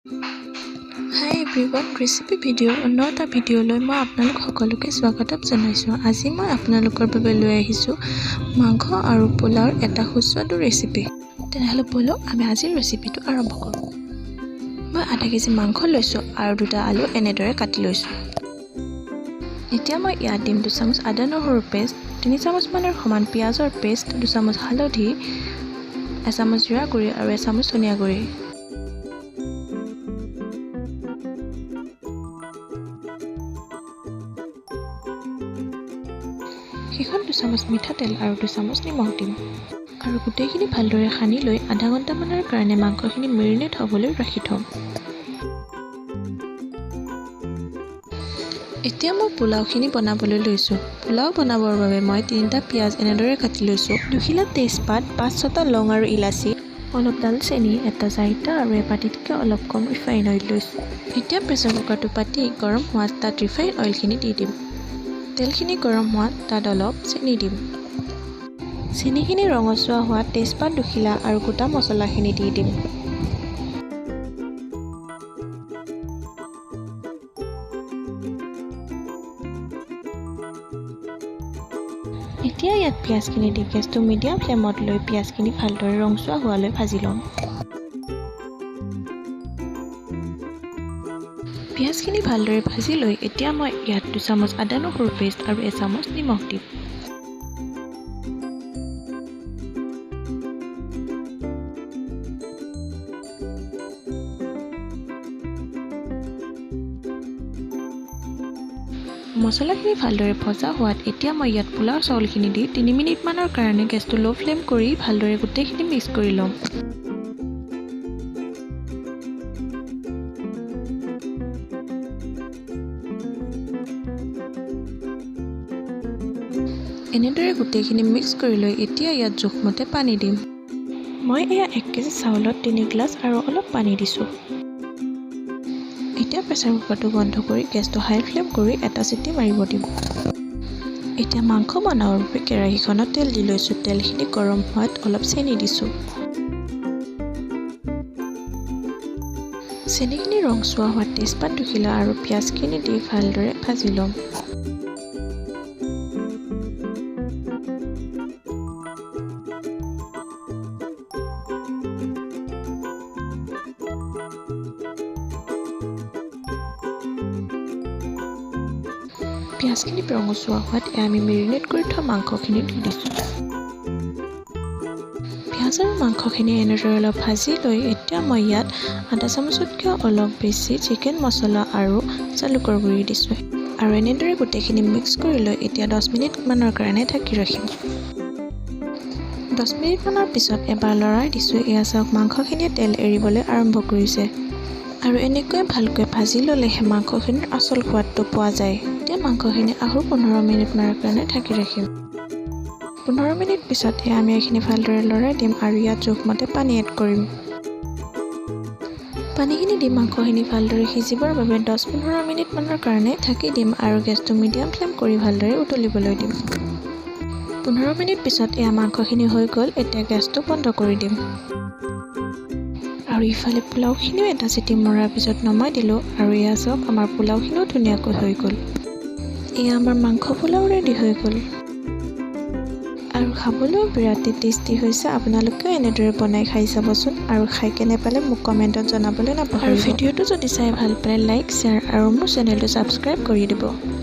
হাই everyone, recipe ভিডিঅ'ৰ অন্য এটা ভিডিঅ'লৈ মই আপোনালোক সকলোকে স্বাগতম জনাইছোঁ। আজি মই আপোনালোকৰ বাবে লৈ আহিছোঁ মাংস আৰু পোলাওৰ এটা সুস্বাদু ৰেচিপি। তেনেহ'লে ব'লক, আমি আজিৰ ৰেচিপিটো আৰম্ভ কৰোঁ। মই আধা কেজি মাংস লৈছোঁ আৰু দুটা আলু এনেদৰে কাটি লৈছোঁ। এতিয়া মই ইয়াত দিম 2 চামুচ আদা নহৰুৰ পেষ্ট, 3 চামুচমানৰ সমান পিঁয়াজৰ পেষ্ট, 2 চামুচ হালধি, এচামুচ জিৰা গুড়ি আৰু এচামুচ ধনিয়া গুড়ি। শেষত 2 চামুচ মিঠাতেল আৰু 2 চামুচ নিমখ দিম আৰু গোটেইখিনি ভালদৰে সানি লৈ আধা ঘণ্টামানৰ কাৰণে মাংসখিনি মেৰিনেট হ'বলৈ ৰাখি থ'ম। এতিয়া মই পোলাওখিনি বনাবলৈ লৈছোঁ। পোলাও বনাবৰ বাবে মই তিনিটা পিঁয়াজ এনেদৰে কাটি লৈছোঁ, দুখিলা তেজপাত, পাঁচ ছটা লং আৰু ইলাচি, অলপ ডালচেনি, এটা জাইতা আৰু এবাতিতকৈ অলপ কম ৰিফাইন অইল লৈছোঁ। এতিয়া প্ৰেছাৰ কুকাৰটো পাতি গৰম হোৱাত তাত ৰিফাইন অইলখিনি দি দিম। তেলখিনি গৰম হোৱাত তাত অলপ চেনি দিম। চেনিখিনি ৰঙচুৱা হোৱাত তেজপাত দুখিলা আৰু গোটা মছলাখিনি দি দিম। এতিয়া ইয়াত পিঁয়াজখিনি দি গেছটো মিডিয়াম ফ্লেমত লৈ পিঁয়াজখিনি ভালদৰে ৰঙচুৱা হোৱালৈ ভাজি ল'ম। পিঁয়াজখিনি ভালদৰে ভাজি লৈ এতিয়া মই ইয়াত 2 চামুচ আদা নহৰু পেষ্ট আৰু এচামুচ নিমখ দিম। মছলাখিনি ভালদৰে ভজা হোৱাত এতিয়া মই ইয়াত পোলাওৰ চাউলখিনি দি 3 মিনিটমানৰ কাৰণে গেছটো ল' ফ্লেম কৰি ভালদৰে গোটেইখিনি মিক্স কৰি ল'ম। এনেদৰে গোটেইখিনি মিক্স কৰি লৈ এতিয়া ইয়াত জোখমতে পানী দিম। মই এয়া 1 কেজি চাউলত 3 গ্লাছ আৰু অলপ পানী দিছোঁ। এতিয়া প্ৰেছাৰ কুকাৰটো বন্ধ কৰি গেছটো হাই ফ্লেম কৰি এটা চিটি মাৰিব দিম। এতিয়া মাংস বনাবৰ বাবে কেৰাহীখনত তেল দি লৈছোঁ। তেলখিনি গৰম হোৱাত অলপ চেনি দিছোঁ। চেনিখিনি ৰঙচুৱা হোৱাত তেজপাত দুখিলা আৰু পিঁয়াজখিনি দি ভালদৰে ভাজি ল'ম। পিঁয়াজখিনি ৰঙচুৱা হোৱাত আমি মেৰিনেট কৰি থোৱা মাংসখিনি দি দিছোঁ। পিঁয়াজ আৰু মাংসখিনি এনেদৰে অলপ ভাজি লৈ এতিয়া মই ইয়াত আধা চামুচতকৈ অলপ বেছি চিকেন মছলা আৰু জালুকৰ গুড়ি দিছোঁ আৰু এনেদৰে গোটেইখিনি মিক্স কৰি লৈ এতিয়া 10 মিনিটমানৰ কাৰণে ঢাকি ৰাখিম। 10 মিনিটমানৰ পিছত এবাৰ লৰাই দিছোঁ। এয়া চাওক, মাংসখিনিয়ে তেল এৰিবলৈ আৰম্ভ কৰিছে আৰু এনেকৈ ভালকৈ ভাজি ল'লেহে মাংসখিনিৰ আচল সোৱাদটো পোৱা যায়। এতিয়া মাংসখিনি আৰু 15 মিনিটমানৰ কাৰণে ঢাকি ৰাখিম। 15 মিনিট পিছত এয়া আমি এইখিনি ভালদৰে লৰাই দিম আৰু ইয়াত জোখমতে পানী এড কৰিম। পানীখিনি দি মাংসখিনি ভালদৰে সিজিবৰ বাবে 10-15 মিনিটমানৰ কাৰণে ঢাকি দিম আৰু গেছটো মিডিয়াম ফ্লেম কৰি ভালদৰে উতলিবলৈ দিম। 15 মিনিট পিছত এয়া মাংসখিনি হৈ গ'ল। এতিয়া গেছটো বন্ধ কৰি দিম আৰু ইফালে পোলাওখিনিও এটা চিটি মৰাৰ পিছত নমাই দিলোঁ আৰু এয়া চাওক, আমাৰ পোলাওখিনিও ধুনীয়াকৈ হৈ গ'ল। এয়া আমাৰ মাংস পোলাও ৰেডি হৈ গ'ল আৰু খাবলৈও বিৰাটেই টেষ্টি হৈছে। আপোনালোকেও এনেদৰে বনাই খাই চাবচোন আৰু খাই কেনে পালে মোক কমেণ্টত জনাবলৈ নাপাহৰিব। আৰু ভিডিঅ'টো যদি চাই ভাল পালে লাইক, শ্বেয়াৰ আৰু মোৰ চেনেলটো ছাবস্ক্ৰাইব কৰি দিব।